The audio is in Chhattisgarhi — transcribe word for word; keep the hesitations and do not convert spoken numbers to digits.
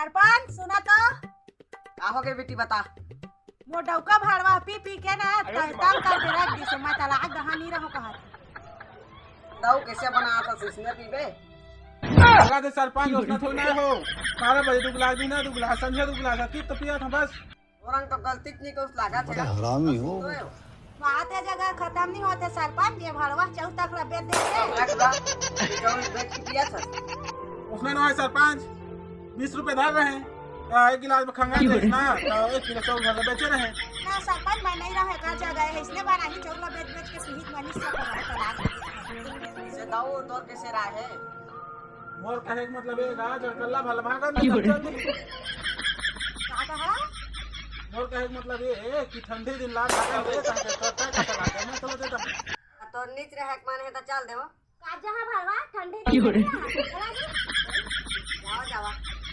सरपंच, सुना तो। का हो गे बेटी, बता। मोर डौका भड़वा पी पी के ना तंग करके रख दिसे, मैं तलाक दहा नहीं रहूं कहत। दाऊ कैसे बना था, इसने पीबे? लगा दे सरपंच, उसने थोड़ी ना हो। बारह बजे दो गिलास भी ना, दो गिलास संझा दो गिलास अतीत तो पिया था बस। औरंग तो गलती नहीं कुछ लगा थे। बड़ा हरामी हो। बात है जगह खत्म नहीं होते सरपंच, ये भड़वा चौक तक ला बेच देते। रख दा, ये चौक बेच के पिया था। उसने ना है सरपंच, बीस रुपए धर रहे हैं, तो एक गिलास में खंगा दे ना, तो एक किलो चौक भर के बेचे रहे। ना सरपंच, मैं नहीं रहे का जगह है, इसने बार ही चौक ला बेच बेच के पीहित मनीष से पकड़ा तलाक। इसे दाऊ तोर कैसे रहा है? मोर कहे के मतलब ये गा, जड़कल्ला भल भागन में चल दे। का कहा? मोर कहे के मतलब ये है कि ठंडी दिन ला भागन दे, ताकि तो तय का तलाक है, मैं चलो देता हूँ। तो नीच रहे के मन है तो चल देवो। का जहाँ भरवा ठंडी दिन में चला जी। जावा, जावा।